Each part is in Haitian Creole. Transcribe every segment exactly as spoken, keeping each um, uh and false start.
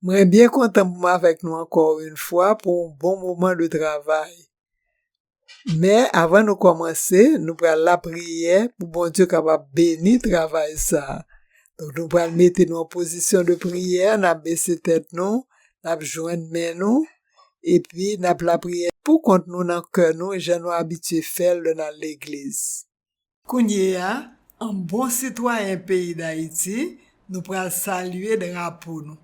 Mwen byen kontan pou m avèk nou ankò yon fwa pou yon bon moman de travay. Men, avan nou kòmanse, nou pral lapriyè pou Bondye kapab beni travay sa a. Donk, nou pral mete nou an pozisyon de priyè, n ap bese tèt nou, n ap jwenn men nou, epi n ap lapriyè pou kont nou nan kè nou, jan nou abitye fè l lè n al legliz. Kounye a, an bon sitwayen peyi Dayiti, nou pral salye drapo nou.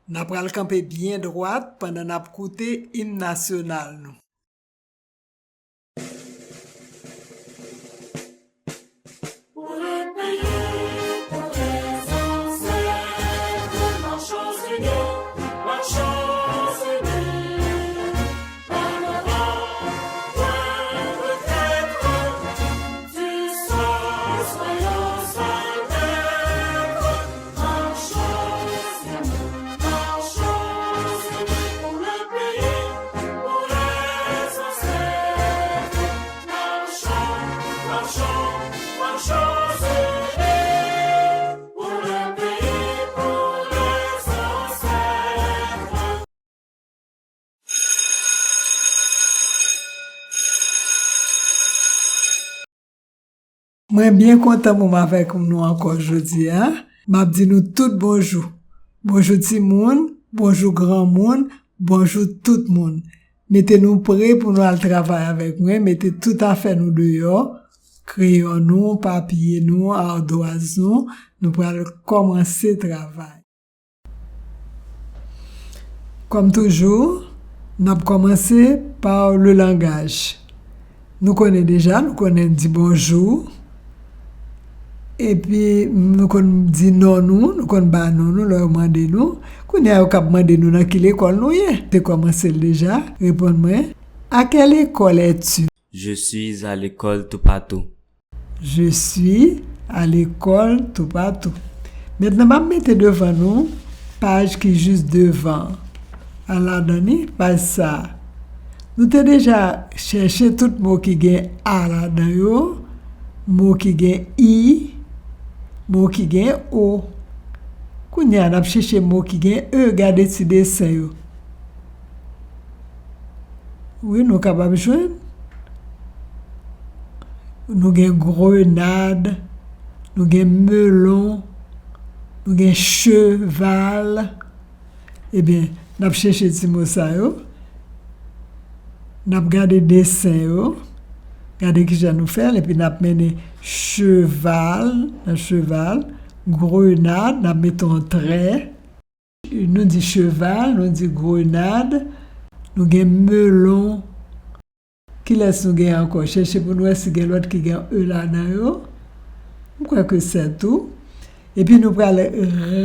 N ap pral kanpe byen dwat pandan n ap koute im nasyonal nou. Mwen byen kontan pou m avèk nou ankò jodi a. M ap di nou tout bonjou. Bonjou timoun, bonjou granmoun, bonjou tout moun. Mete nou pre pou nou al travay avèk mwen, mete tout afè nou deyò, kreyon nou, papye nou, adwaz nou, nou pral kòmanse travay. Kòm toujou, n ap kòmanse pa le langaj. Nou konnen deja, nou konnen di bonjou. Epi, nou konn di non nou, nou konn ba non nou lè yo mande nou. Kounye a, yo kab mande nou nan ki lekòl nou ye. Te kòmanse l deja. Reponn mwen. À quelle école es-tu? Je suis à l'école Toupatou. Je suis à l'école Toupatou. Mentnan, m ap mete devan nou paj ki jis devan an. Al ladan li, paj sa a. Nou te deja chèche tout mo ki gen a ladan yo, mo ki gen i, mo ki gen o. Kounye a, n ap chèche mo ki gen e, gade ti desen yo. Wi, nou kapab jwenn. Nou gen grenad, nou gen melon, nou gen cheval. Ebyen, n ap chèche ti mo sa yo. N ap gade desen yo. Gade kijan nou fè l, epi n ap mennen cheval, nan cheval, grenad, n ap mete yon trè. Nou di cheval, nou di grenad, nou gen melon. Kilès nou gen ankò? Chèche pou n wè si gen lòt ki gen e ladan yo. M kwè ke se tou. Epi nou pral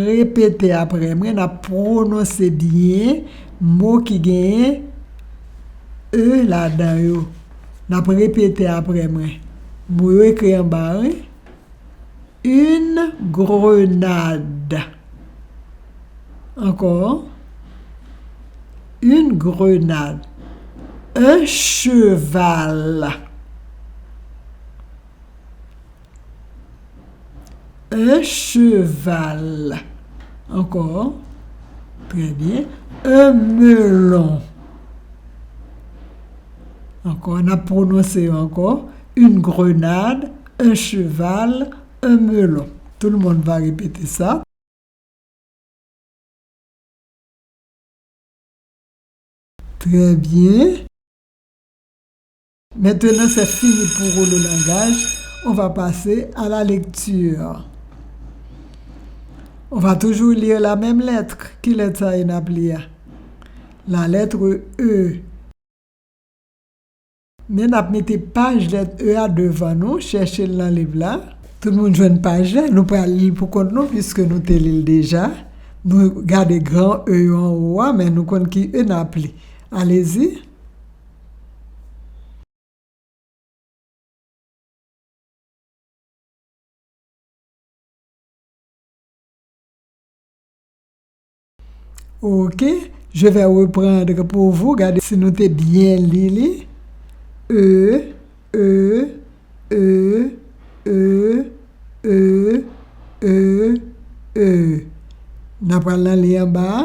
repete apre mwen, n ap pwononse byen mo ki genyen e ladan yo. N ap repete apre mwen. Mo yo ekri anba, wi. Une grenade. Encore. Une grenade. Un cheval. Un cheval. Encore. Très bien. Un melon. Encore, n ap pwononse yo ankò. Une grenade, un cheval, un melon. Tout le monde va répéter ça. Très bien. Maintenant, c'est fini pour le langage. On va passer à la lecture. On va toujours lire la même lettre. Ki lèt sa e n ap li a? La lettre E. Men n ap mete paj lèt E a devan nou, chèche l nan liv la. Tout moun jwenn paj la, nou pral li l pou kont nou, piske nou te li l deja. Nou gade gran E yo anwo a, men nou konn ki E n ap li. Alezi. Ok, je vais reprendre pour vous. Gade si nou te byen li li. E, E, E, E, E, E, E, E. N ap pral nan li anba a.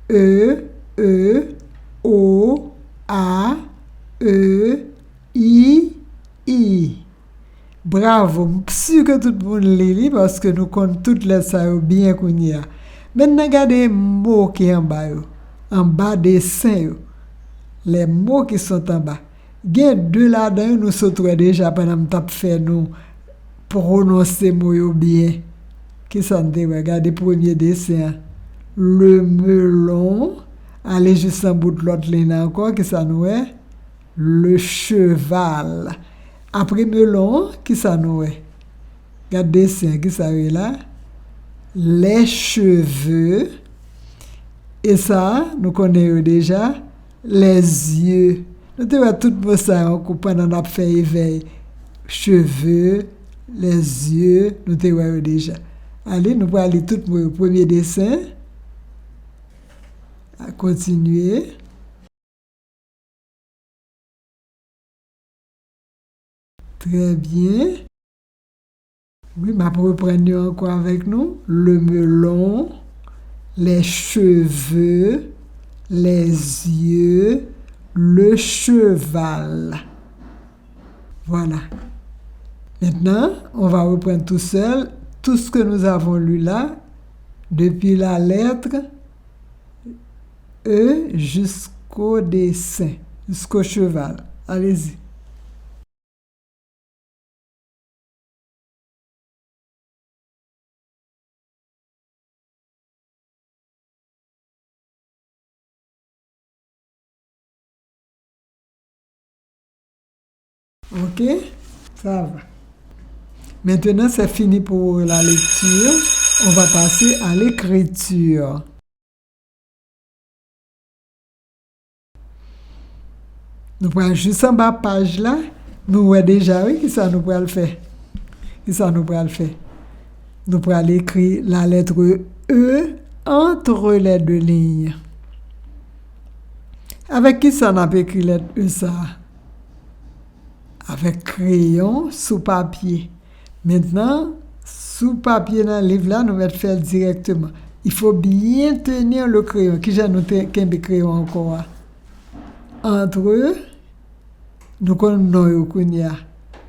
E, E, O, A, E, I, I. Bravo, m si ke tout moun li li, paske nou konn tout lèt sa yo byen kounye a. Mentnan, gade mo ki anba yo, anba desen yo. Les mots qui sont en bas. Gen de ladan yo nou sot wè deja pandan m t ap fè nou pwononse mo yo byen. Kisa n te wè? Gade premye desen an. Le melon. Ale jis nan bout lòt liy nan ankò. Kisa nou wè? Le cheval. Apre melon an, kisa nou wè? Gad desen an, kisa yo ye la? Les cheveux. E sa, nou konnen yo deja. Les yeux. Nou te wè tout mo sa yo kou pandan n ap fè evèy. Cheveux, les yeux, nou te wè yo deja. Ale, nou pral li tout mo yo. Premye desen. A, kontinye. Trè byen. Wi, m ap reprann yo ankò avèk nou. Le melon, les cheveux, les yeux, le cheval. Voilà. Maintenant, on va reprendre tout seul tout ce que nous avons lu là, depuis la lettre E jusqu'au dessin, jusqu'au cheval. Allez-y. Ok, ça va. Maintenant, c'est fini pour la lecture. On va passer à l'écriture. Nou pral jis anba paj la. Nou wè deja, wi, kisa nou pral fè. Kisa nou pral fè? Nou pral ekri la lettre E entre les deux lignes. Avèk kisa n ap ekri lèt E sa a? Avèk kreyon sou papye. Mentnan, sou papye nan liv la, nou mèt fè l dirèkteman. Il faut bien tenir le crayon. Kijan nou te kenbe kreyon ankò a? Entre, nou konn non yo kounye a.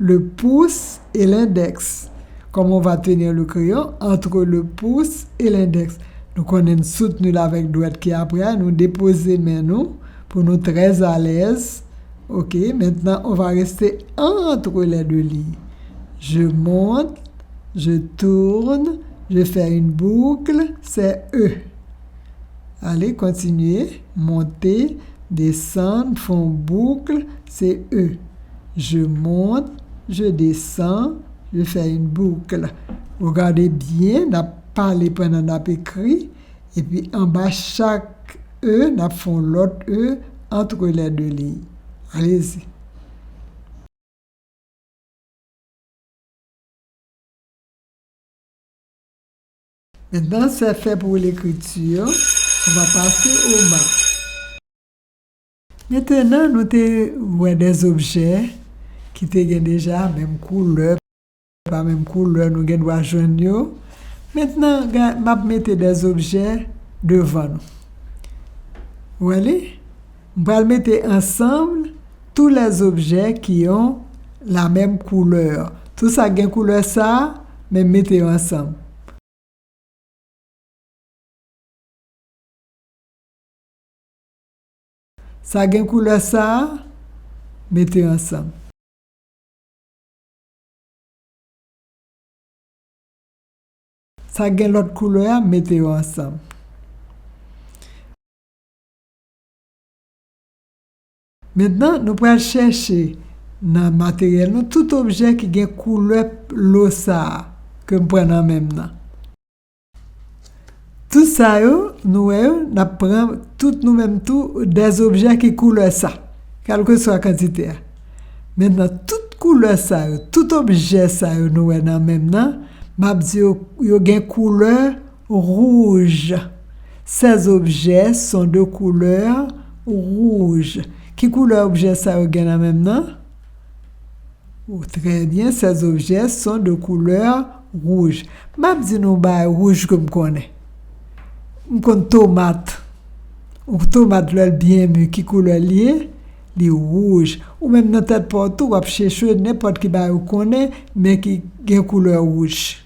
Le pouce et l'index. Comment on va tenir le crayon? Entre le pouce et l'index. Nou konnen n soutni l avèk dwèt ki apre a, nou depoze men nou pou nou très à l'aise. Ok, maintenant, on va rester entre les deux lignes. Je monte, je tourne, je fais une boucle, c'est E. Allez, continuez. Monter, descendre, font boucle, c'est E. Je monte, je descends, je fais une boucle. Regardez bien, n ap pale pandan n ap ekri. Epi anba chak E, n ap fè yon lòt E entre les deux lignes. Allez-y. Maintenant, c'est fait pour l'écriture. On va passer aux maths. Mentnan, nou te wè de objè ki te gen deja menm koulè, pa menm koulè, nou gen dwa jwenn yo. Mentnan, ga-, m ap mete de objè devan nou. Ou wè li? M pral mete ansanm tous les objets qui ont la même couleur. Tout sa gen koulè sa, men mete yo ansanm. Sa gen koulè sa a, mete yo ansanm. Sa gen lòt koulè a, mete yo ansanm. Mentnan, nou pral chèche nan materyèl nou tout objè ki gen koulè lo sa a ke m pran nan men m nan. Tout sa yo, nou wè yo, n ap pran tout nou menm tou des objets ki koulè sa, kèlkeswa kantite a. Mentnan, tout koulè sa yo, tout objè sa yo nou wè nan men m nan, m ap di yo, yo gen koulè wouj. Ces objets sont de couleur rouge. Ki koulè objè sa yo gen nan men m nan? Oh, très bien, ces objets sont de couleur rouge. M ap di nou bagay wouj ke m konnen. M konn tomat. Yon tomat, lè l byen mi, ki koulè l ye? Li wouj. Ou menm nan tèt pa w tou, w ap chèche nenpòt ki bagay ou konnen, men ki gen koulè wouj.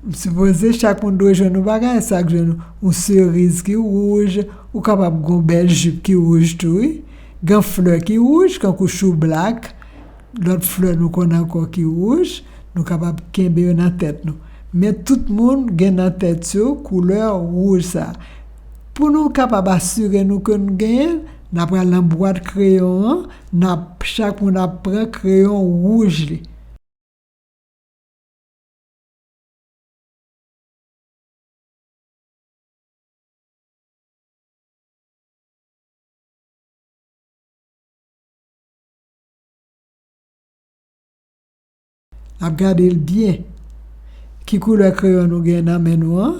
M sipoze chak moun dwe jwenn yon bagay, sa k jwenn ou, yon seriz ki wouj, ou kapab gen yon bèl jip ki wouj tou, wi. Gen flè ki wouj, kankou choublak, lòt flè nou konn ankò ki wouj, nou kapab kenbe yo nan tèt nou. Men tout moun gen nan tèt yo koulè wouj sa. Pou nou kapab asire nou ke nou genyen l, n a pral nan bwat kreyon an, n ap, chak moun ap pran kreyon wouj li. N ap gade l byen. Ki koulè kreyon nou gen nan men nou an?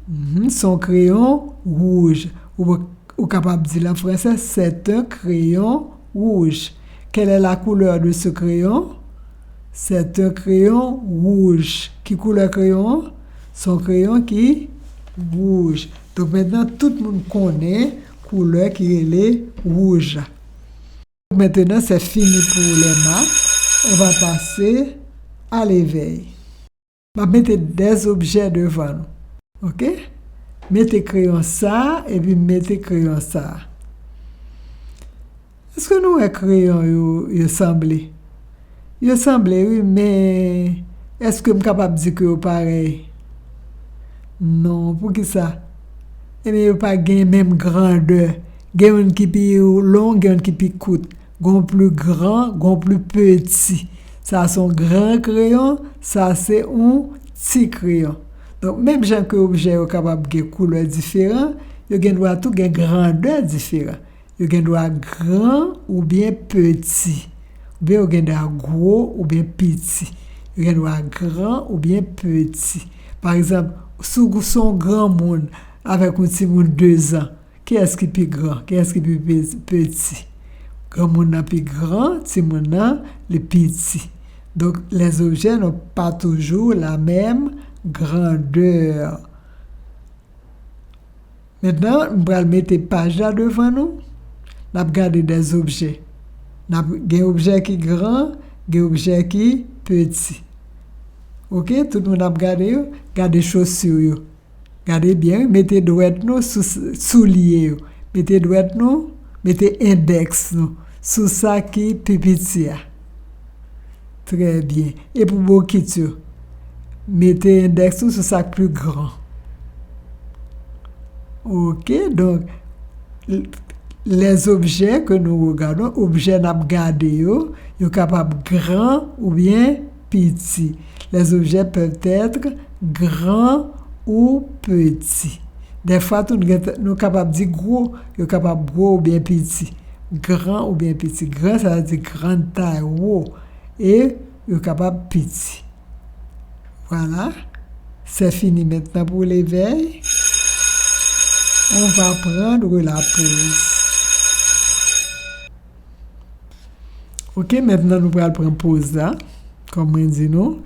Mhm, se yon kreyon wouj. Ou, ou kapab di l an fransè, c'est un crayon rouge. Quelle est la couleur de ce crayon? C'est un crayon rouge. Ki koulè kreyon an? Se yon kreyon ki wouj. Donk, mentnan, tout moun konnen koulè ki rele wouj la. Maintenant, c'est fini pour les maths. On va passer à l'éveil. M ap mete des objets devan nou. Oke? Mete kreyon sa a, epi mete kreyon sa a. Èske nou wè kreyon yo, yo sanble? Yo sanble, wi, men èske m kapab di ke yo parèy? Non, poukisa? Ebyen, yo pa gen menm grandè. Gen youn ki pi long, gen youn ki pi kout. Gen yon pli gran, gen yon pli piti. Sa se yon gran kreyon, sa se yon ti kreyon. Donk, menm jan ke objè yo kapab gen koulè diferan, yo gen dwa tou gen grandè diferan. Yo gen dwa gran oubyen piti. Oubyen yo gen dwa gwo oubyen piti. Yo gen dwa gran oubyen piti. Pa egzanp, si w se yon granmoun avèk yon timoun de zan, kiyès ki pi gran? Kiyès ki pi pe-, piti? Granmoun nan pi gran, timoun nan, li piti. Donk, les objets n'ont pas toujours la même grandeur. Mentnan, m pral mete paj la devan nou. N ap gade des objets. N ap gen objè ki gran, gen objè ki piti. Oke, tout moun ap gade yo. Gade chosi yo. Gade byen, wi. Mete dwèt nou sou s-, soulye yo. Mete dwèt nou, mete endèks nou sou sa ki pi piti a. Trè byen. E pou bokit yo, mete endèks ou sou sa k pi gran. Oke, donk, l-, les objets que nous regardons, objè n ap gade yo, yo kapab gran oubyen piti. Les objets peuvent être grands ou petits. Dèfwa tou, nou gen, nou kapab di gwo, yo kapab gwo oubyen piti. Gran oubyen piti. Gran, sa vle di grande taille, wo. E yo kapab piti. Voilà. C'est fini maintenant pour l'éveil. On va prendre la pause. Oke, mentnan nou pral pran poz la. Kòm mwen di nou,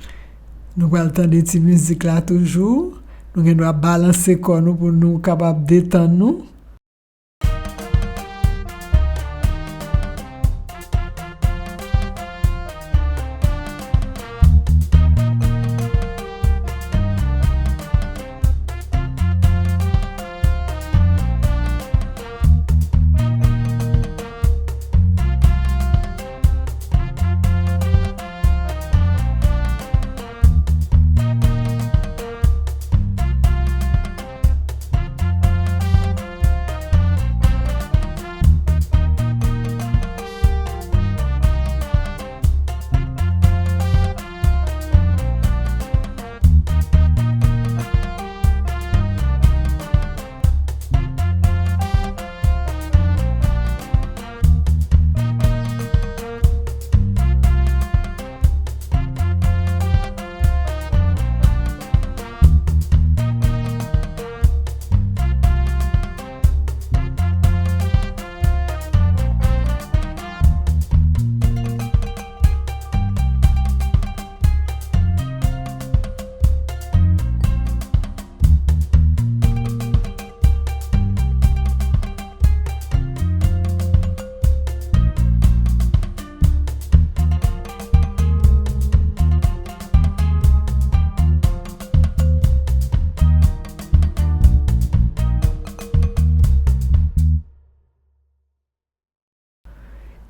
nou pral tande ti mizik la toujou. Nou gen dwa balanse kò nou pou nou kapab detann nou.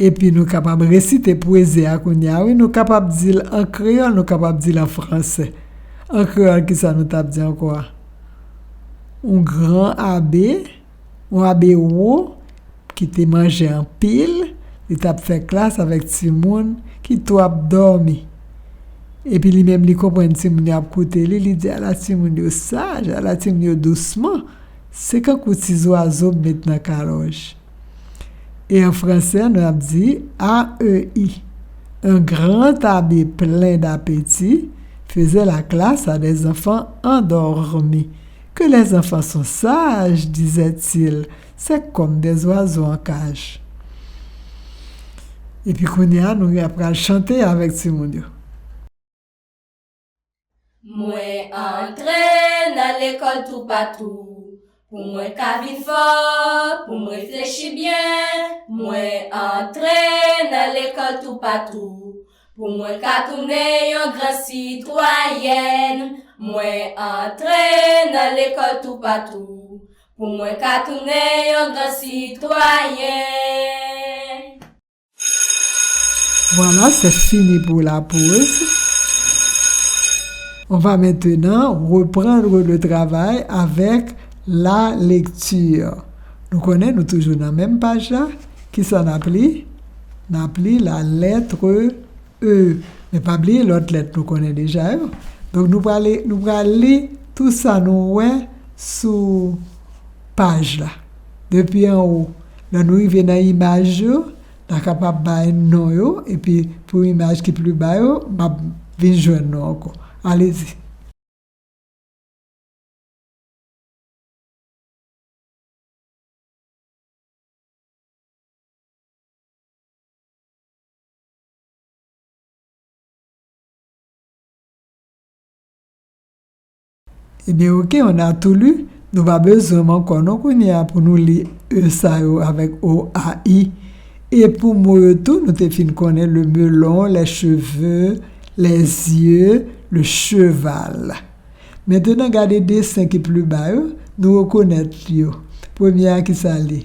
Epi nou kapab resite pwezi a kounye a, wi, nou kapab di l an kreyòl, nou kapab di l an fransè. An kreyòl, kisa nou t ap di ankò a? Un gran abe, yon abe wo, ki te manje anpil, li t ap fè klas avèk timoun ki tou ap dòmi. Epi li menm, li konprann timoun yo ap koute li, li di, "Ala timoun yo saj, ala timoun yo dousman. Se kankou ti zwazo m met nan kalòj." E an fransè, nou ap di, A E I. Un grand abbé plein d'appétit faisait la classe à des enfants endormis. Que les enfants sont sages, disait-il, c'est comme des oiseaux en cage. Epi kounye a, nou pral chante avèk timoun yo. Mwen antre nan lekòl toupatou, pou mwen ka vin fò, pou mwen reflechi byen. Mwen antre nan lekòl toupatou, pou mwen ka tounen yon gran sitwayèn. Mwen antre nan lekòl toupatou, pou mwen ka tounen yon gran sitwayen. Voilà, c'est fini pour la pause. On va maintenant reprendre le travail avec la lecture. Nou konnen nou toujou nan menm paj la. Kisa n ap li? N ap li la lettre E. Men pa bliye lòt lèt nou konnen deja yo. Donk nou prale, nou pral li tout sa nou wè sou paj la. Depi anwo, lè nou rive nan imaj yo, n a kapab bay non yo, epi pou imaj ki pli ba yo, m ap vin jwenn nou ankò. Alezi. Ebyen, oke, on a tout lu. Nou pa bezwen m ankò non kounye a pou nou li E sa yo avèk O A I. E pou mo yo tou, nou te fin konnen le melon, les cheveux, les yeux, le cheval. Mentenan, gade desen ki pli ba yo, nou rekonèt yo. Premye a, kisa li?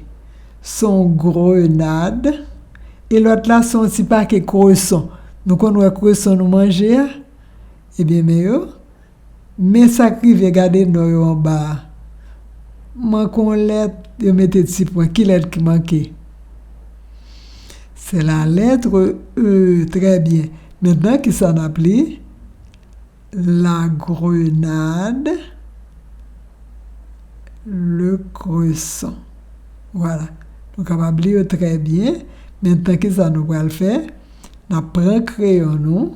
Se yon grenad. E lòt la, se yon ti pake kreson. Nou konn wè kreson nou manje a? Ebyen, men yo. Men sa k rive, gade non yo anba a. Manke yon lèt, yo mete ti pwen. Ki lèt ki manke? Se la lettre E. Trè byen. Mentenan, kisa n ap li? La grenade, le cresson. Voilà. Nou kapab li yo trè byen. Mentenan, kisa nou pral fè? N ap pran kreyon nou.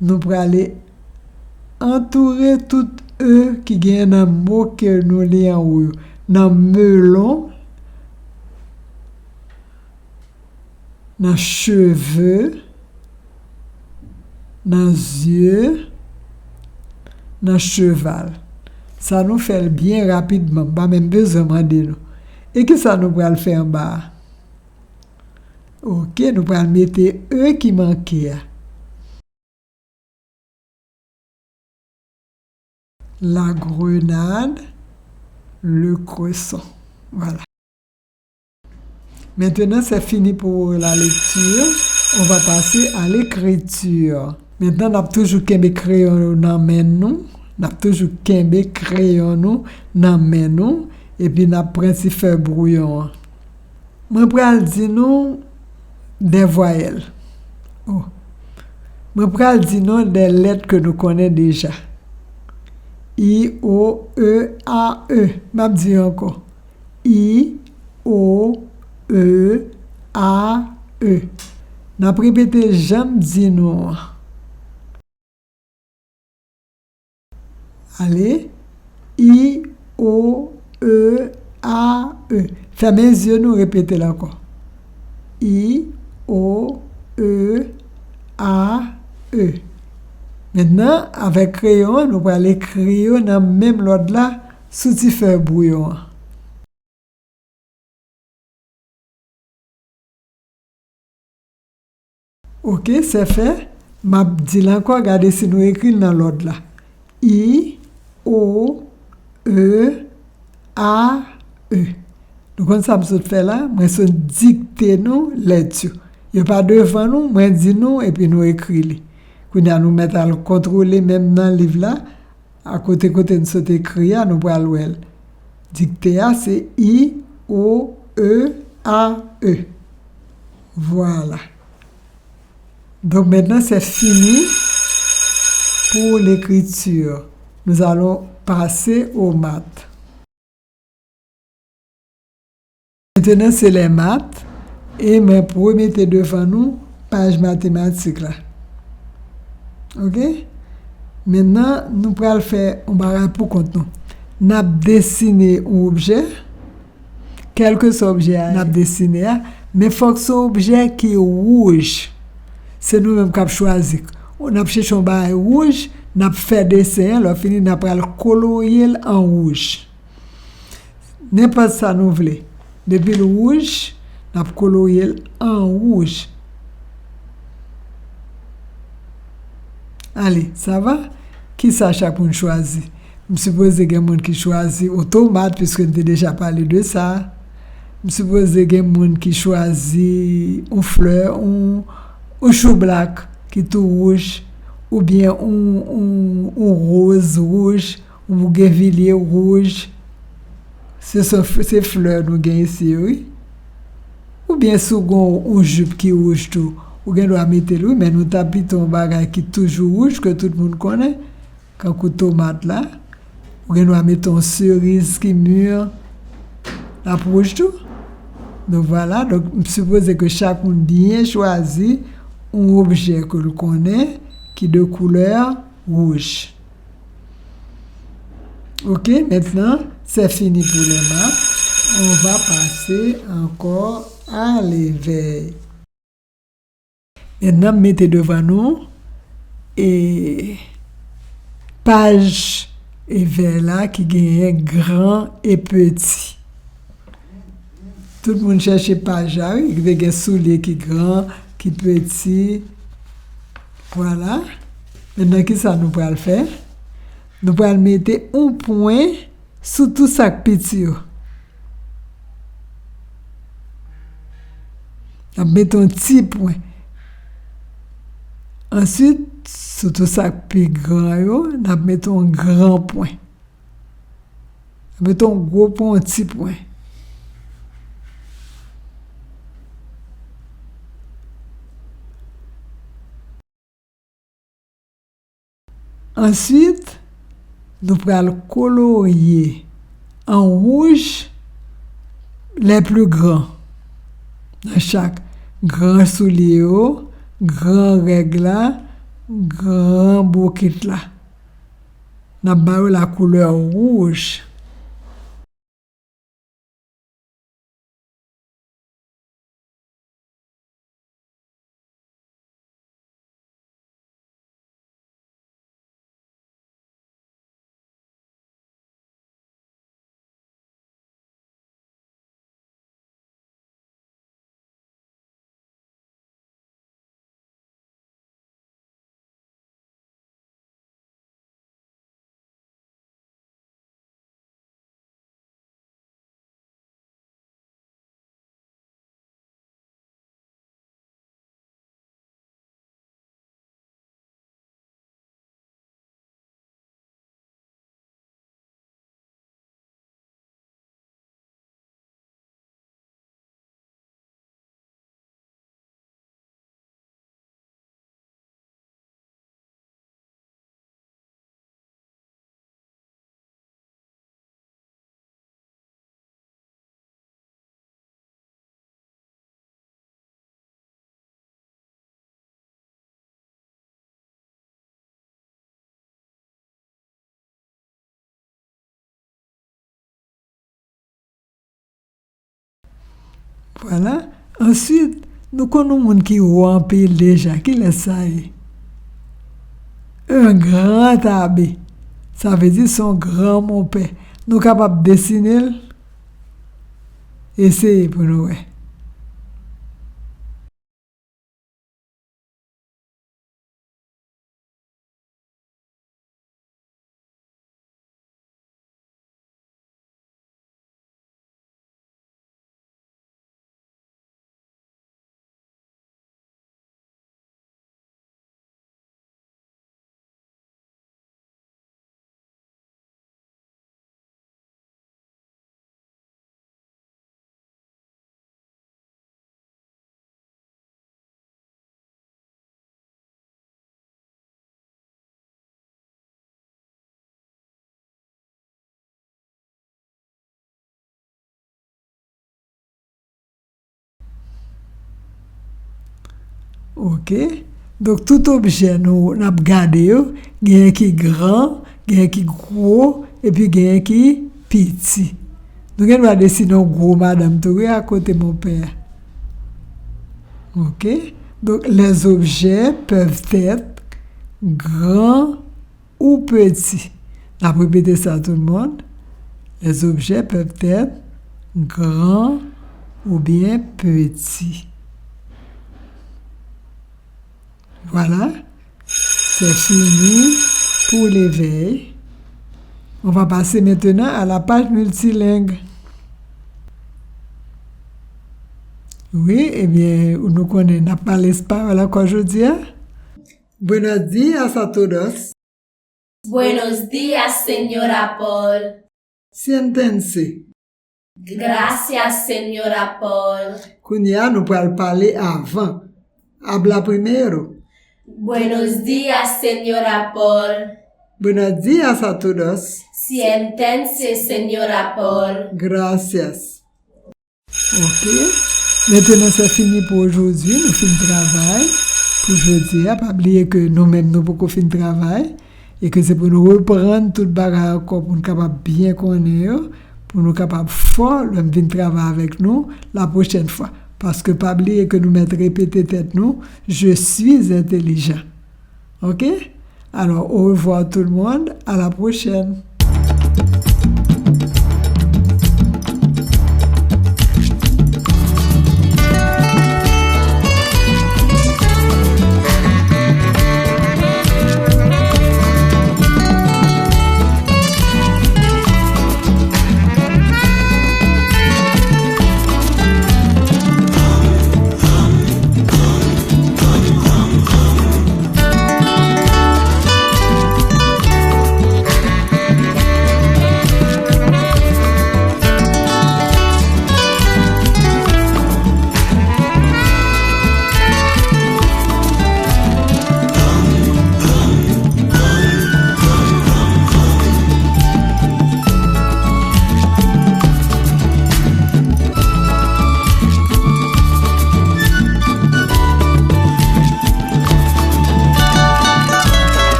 Nou prale antoure tout E ki genyen nan mo ke nou li anwo yo. Nan melon, nan cheve, nan zye, nan cheval. Sa nou fè l byen rapidman, m pa menm bezwen mande nou. E kisa nou pral fè anba a? Oke, nou pral mete E ki manke a. La grenade, le cresson. Voilà. Maintenant, c'est fini pour la lecture. On va passer à l'écriture. Mentenan, n ap toujou kenbe kreyon nou nan men nou. N ap toujou kenbe kreyon nou nan men nou. Epi n ap pran ti fè bwouyon an. Mwen pral di nou de vwayèl. Oh. Mwen pral di nou de lèt ke nou konnen deja. I, O, E, A, E. M ap di yo ankò. I, O, E, A, E. N ap repete jan m di nou an. Ale. I, O, E, A, E. Fèmen zye nou, repete l ankò. I, O, E, A, E. Mentenan, avèk kreyon an, nou pral ekri yo nan menm lòd la sou ti fè bwouyon an. Oke, se fè. M ap di l ankò, gade si nou ekri l nan lòd la. I, O, E, A, E. Nou konn sa m sot fè la? Mwen sot dikte nou lèt yo. Yo pa devan nou, mwen di nou, epi nou ekri li. Kounye a, nou mèt al kontwole menm nan liv la, a kote, kote n sot ekri a, nou pral wè l. Dikte a, se I O E A E. Vwala. Donc maintenant, c'est fini pour l'écriture. Nous allons passer aux maths. Maintenant, c'est les maths. E mwen premete devan nou paj matematik la. Ok? Maintenant, nou pral fè yon bagay pou kont nou. N ap desine yon objè. Kèlkeswa objè a n ap desine a, men fòk se yon objè ki wouj. Se nou menm k ap chwazi. N ap chèche yon bagay wouj, n ap fè desen an, lè w fini, n ap pral kolorye l an wouj. Nenpòt sa nou vle. Depi l wouj, n ap kolorye l an wouj. Ale, sa va? Kisa chak moun chwazi? M sipoze gen moun ki chwazi otomat, piske n te deja pale de sa. M sipoze gen moun ki chwazi yon flè, yon, yon choublak ki tou wouj, oubyen yon, yon, yon woz wouj, yon bougenvilye wouj. Se, se, se flè nou gen isi yo, wi. Oubyen si w gen yon jip ki wouj tou, ou gen dwa mete l, wi, men nou ta pito yon bagay ki toujou wouj, ke tout moun konnen, kankou tomat la. Ou gen dwa mete yon seriz ki mi, l ap wouj tou. Donk, vwala, donk, m sipoze ke chak moun byen chwazi yon objè ke l konnen ki de koulè wouj. Ok, maintenant, c'est fini pour les maths. On va passer encore à l'éveil. Maintenant, m mete devan nou e paj evè la ki genyen gran e peti. Tout moun chèche paj la, wi. Li te gen soulye ki gran, ki peti. Vwala. Maintenant, kisa nou pral fè? Nou pral mete yon pwen sou tout sa k piti yo. N ap mete yon ti pwen. Answit, sou tout sa k pi gran yo, n ap mete yon gran pwen. N ap mete yon gwo pwen, yon ti pwen. Answit, nou pral kolorye an wouj les plus grands nan chak gran soulye yo, gran règ la, gran bokit la. N ap ba yo la koulè wouj. Vwala. Answit, nou konn yon moun ki wo anpil deja. Kilès sa ye? Un grand abbé. Sa vle di se yon gran monpè. Nou kapab desine l? Eseye pou nou wè. Ok. Donk, tout objè nou n ap gade yo, genyen ki gran, genyen ki gwo, epi genyen ki piti. Nou gen dwa desine yon gwo madanm tou, wi, akote mon pè. Ok. Donk, les objets peuvent être grands ou petits. N ap repete sa, tout le monde. Les objets peuvent être grands ou bien petits. Voilà, c'est fini pour l'éveil. On va passer maintenant à la page multilingue. Wi, ebyen, nou konnen n ap pale espayòl ankò jodi a. Buenos días a todos. Buenos días, señora Paul. Siéntense. Gracias, señora Paul. Kounye a, nou pral pale avan. Habla primero. Buenos días, señora Paul. Buenos días a todos. Siéntense, señora Paul. Gracias. Ok. Maintenant, c'est fini pour aujourd'hui. Nou fin travay pou jodi a. Pa bliye ke nou menm, nou poko fin travay. E ke se pou nou reprann tout bagay ankò pou nou kapab byen konnen yo, pou nou kapab fò lè m vin travay avèk nou la pwochèn fwa. Paske pa bliye ke nou mèt repete tèt nou, je suis intelligent. Ok? Alors, au revoir tout le monde, à la prochaine.